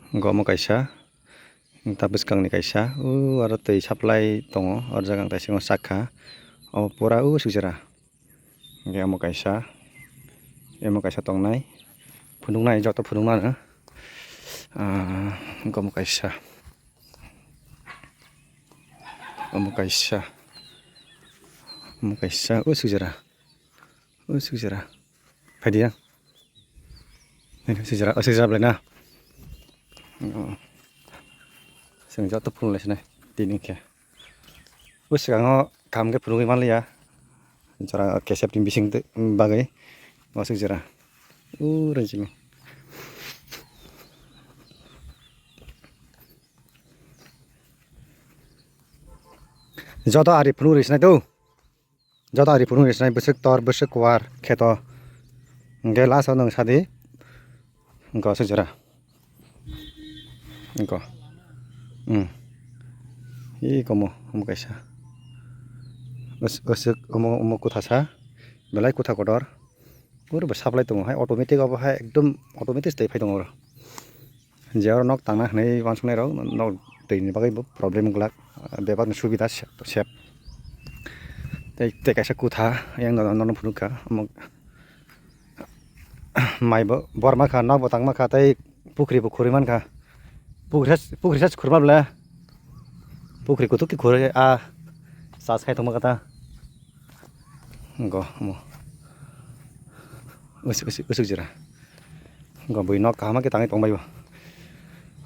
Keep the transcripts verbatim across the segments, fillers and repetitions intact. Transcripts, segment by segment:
Hwnkhe omo kaisa, ta bwskangni kaisa, o aro twi supply tongo, o jaga ang taisingo sakha, o pura o swijra. Hwnkhe omo kaisa, emo kaisa tongnai, phunuknai joto phunuknano, ah, hwnkhe omo kaisa, omo kaisa, omo kaisa, o swijra. O swijra. Phaidi ya. Nini swijra, o swijra belai na. O. Chwng joto phunuk lai sinai tini khe. O swkango kaham khe phunugwi manliya. Jora kesep ni bising twi bagwi. O swijra. O rwng simi. Joto ari phunuk rwi sinai do. Joto ari phunuk rwi sinai bwswk tor, bwswk kuar kheto. Hwnkhe last o nwng sadi. Hwnkhe o swijra. Hwnkhe. Hmm. Ih, komo, omo kaisa. Bwswk, bwswk, omo, omo kuthasa. Belai kutha kotor. Pura bo supply tongo hai, automatic obo hai, ekdom automatic tei phai tongo oro. Je oro nok tangna hwnwi uansuknai rok, nok twi ni bagwi bo problem wng glak, bebak ni subida se-, sep. Tei, tei kaisa kutha yang no, no, no phunuk kha, omo mai bo bor ma kha, nok bo tang ma kha, tei pukhri bo khurwi man kha. Pukhri sa, pukhri sa khurma ble. Pukhri kutuk khe khurwi a chas khai tongma kha ta. Go mo. Usuk, usuk, usuk jora. Go bui nok kaham khe tangwi tongbai bo.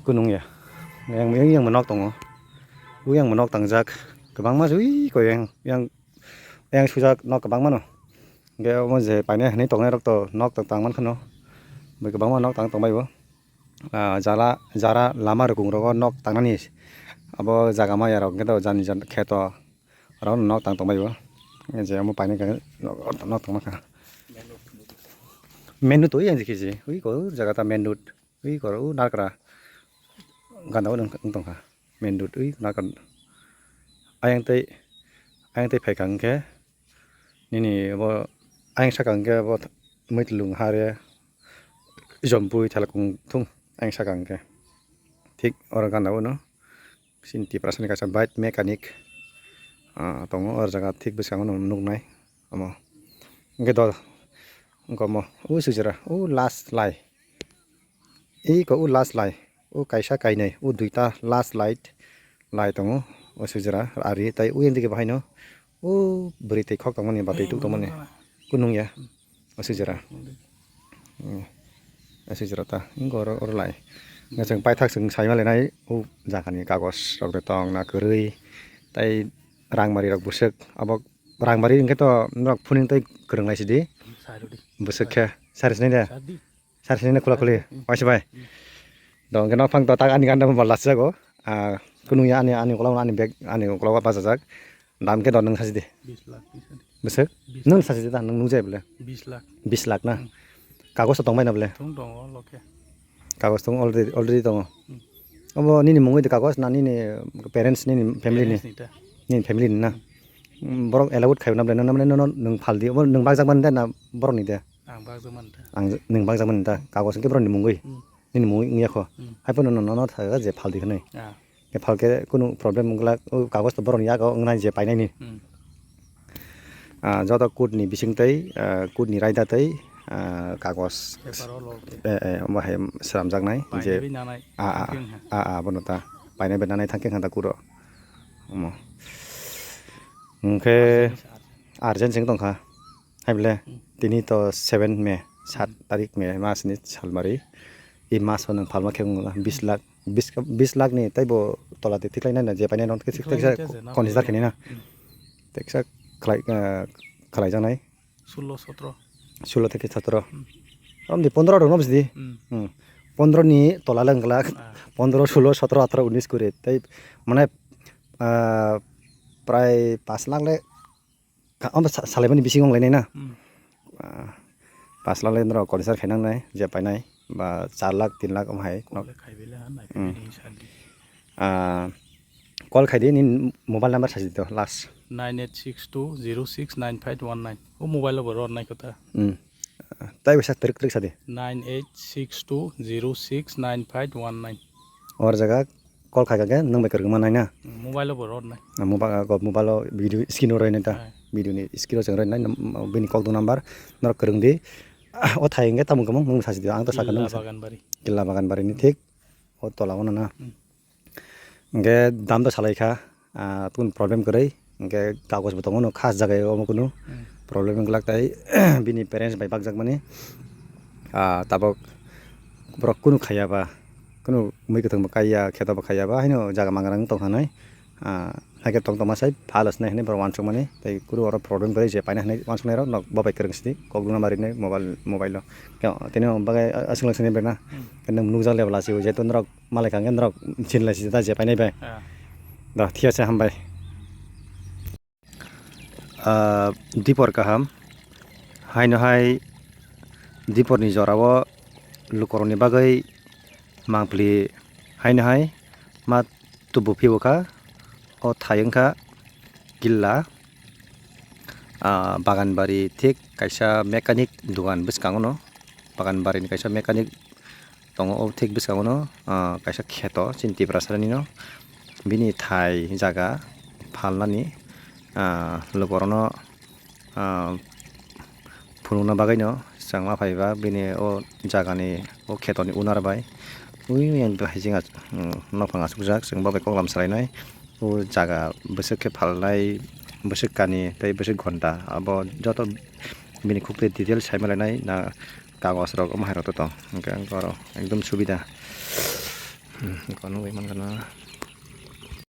Kunung ya. Yang, yang, yang nok tongo. U yang nok tangjak. Kwbangma jui ko yang, yang, yang sujak nok kwbangma no. Ge omo je paine hwnwi tongnai rok to nok tang, tang man khano. Bui kwbangma nok tang tongbai bo. Ah, jala, jara lama rwkung rogo nok tangnani abo jaga maya rok hwnkhe to jani jan kheto oro nok tang tongbai bo. Je omo painai khe nok, nok tongma kha. Main road to yang jikhe je, ui ko jaga ta main road, ui ko u nakra ganda o wng tongkha main road ui nakra. Ayang tei, ayang tei phaikha hwnkhe. Nini bo ayang saka hwnkhe bo Mwtwlwng ha re Jompui Thalakung thung ayang saka hwnkhe. Thik oro gana uno chini Tiprasani kaisa bike mechanic, ah, tongo, o jaga thik bwskango nuknai omo. Hwnkhe do wngkha omo o swijra o last lai. Iko o last lai, o kaisa kainai, o duita last light lai tongo, o swijra ari tai o endike bahaino o bwrwi twi khok tongmani ba twi tuk tongmani kunung ya, o swijra. Hmm. O swijra ta wngkha oro, oro lai. Nwswng paithak chwng sai ma lainai o jagani kagoj rok de tong na kwrwi tai rangmari rok bwswk abo rangmari hwnkhe to norok phuning tei kwrwng lai sidi. Bwswk khe sari sinai de. Sari sinina khula khuli, hmm, waisa bai. Hmm. Dong khe nok phang to tak ani ganda mo last jago. Ah, kunu ya ani, ani uklau ani bag, ani uklau bachajak. Dam khe dong nwng sachi di. Bis lakh, bis lakh. Bwswk? Bis lakh. Nwng sachi di ta, nwng nukjai bole? Bis lakh. Bis lakh na? Hmm. Kagoj to tongbai na bole? Thung tongo, lokhe. Kagoj tong already, already tongo. Hmm. Obo nini mungwi de kagoj na nini parents, nini family ni? Parents ni ta. Nini family ni na? Hmm. Hmm, borok allowed khai na bole? Nang, nang, nang, nang phal di. Obo nwng bakjak mani de na borok ni de? Ang bakjak mani ta. Ang, nwng bakjak mani ta. Kagoj hwnkhe borok ni mungwi. Hmm. Nini mungwi wngya kho. Hmm. Hai phano nono thaga je phaldi hwnwi. Ah. E phalkhe kunu problem wngla, o kagoj to borokni yago wngnai je painaini. Hmm. Ah, joto court ni bising tei, ah, court ni raida tei, ah, kagoj. Paper o log. Eh, eh, omo hai slamjaknai je. Painaiwi nanai. Ah, ah, thangkhe wngkha. Ah, ah, bono ta. Painaiwi nanai thangkhe wngkha ta court o. Omo. Hwnkhe urgent se wng tongkha. Hai bole, hmm, tini to seven May, sat, hmm, tarik May mas ni salmari. I mas o nwng phalma khe wngla bis lakh, bis, bis lakh ni taibo tola de tiklai nai na je painai rok kisa, kisa consider khainai na. Hmm. Teksa khlai, ah, khlaijaknai. Sullo sotro. Sullo theke sotro. Hmm. Amni pondro rok no bisi di. Hmm. Hmm. Pondro ni tola le wngla. Ah. Pondro, sullo, sotro, atro, unis, kuri. Tai mane, ah, prai pas lakh le Ka-, omo sa-, salaimani bisingo wnglainai na? Hmm. Ah, pas lakh lai norok consider khainang nai, je painai, ba char lakh, tin lakh omo hai. Kok le khai bele ha, nai. Hmm. Bini sadi. Ah, call khai di, nini mobile number sachi di to, last. Nine eight six two zero six nine five one nine. O mobile o bo rw nai kho ta. Hmm. Ah, tai bisa trik trik sadi. Nine eight six two zero six nine five one nine. Or jaga call khaikha khe nwng bai kwrwngma naina. Mobile o bo rw nai. Mobile o video screen o rw nai ta. Video ni screen o chwng rw nai bini kok duk number norok kwrwng di. O thai hwnkhe tamo kwmwng nwng sasi di ang to sakha nwng. Killa Bagan bari ni thik o tola o na. Hwnkhe dam to salai kha, ah, tun problem kwrwi, hwnkhe kagoj bo tongo no khas jaga o omo kunu problem wng glak tai bini parents bai bakjak mani, ah, tabok borok kunu khaiya ba, kunu mui kwthang bo kaiya, kheto bo khaiya ba, haino jaga mangra wng tong kha nai, ah, haikhe tong tongma sai phalas nai hinwi borok uansuk mani, tei kunu oro problem kwrwi je paina hinwi uansuk nai rok nok bo bai kwrwng sidi kok duna mari nai mobile, mobile o, tini bagwi aswk laksani berna, nwng nukjak le bwla se jehetu norok. Malai kha hwnkhe norok chinlai sijak ta je painai bai. Ah. Do, thik ase, hambai. Ah, dipor kaham. Haino hai diporni jorao lukurokni bagwi mangpili haino hai ma tubu phibo kha. O thai wngkha killa, ah, Baganbari thik kaisa mechanic dogan bwskango no. Baganbarini kaisa mechanic tongo, o thik bwskango no, ah, kaisa kheto chini Tiprasani no bini thai jaga phalnani, ah, lukurokno, ah, phunukna bagwi no chwng ma phai ba bini o jagani o khetoni owner bai ui haising nokhang achukjak chwng bo bai koklam salainai. O jaga bwswk khe phalnai, bwswk kani tei bwswk ghonta, abo joto bini khuk twi detail sai malainai na kagos rok omo hai rok to tong, hwnkhe ang oro ekdom subida. Hmm, kono bai mankha na.